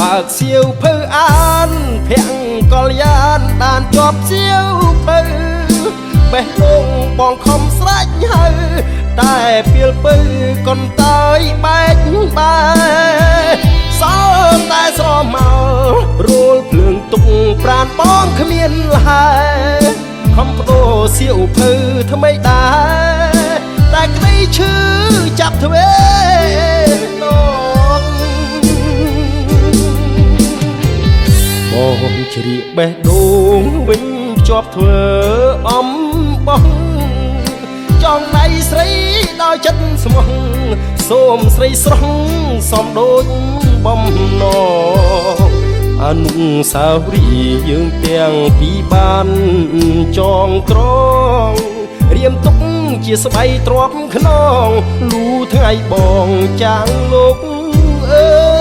បើកសៀវភៅអានភ័ងកល្យានដានជាប់សៀវភៅបេះដូងបងខំស្រេចហើយតែពីលពៅកន្តើយបែកបែសល់តែស្រមោលរួលភ្លើងទុកប្រានបងគ្មានលហើយខំបដូរសៀវភៅថ្មីដែរតែក្តីឈឺចាប់ទ្វេដងបងជ្រៀកបេះដូងវិញជាប់ធ្វើអំបោះចង់ដៃស្រីដោយចិត្តស្មោះសូមស្រីស្រស់សំដូចបំណងអនុសាវរីយ៍យើងទាំងពីរបានចងក្រងរៀមទុកជាស្បៃទ្របខ្នងលូថ្ងៃបងចាងលោកអើ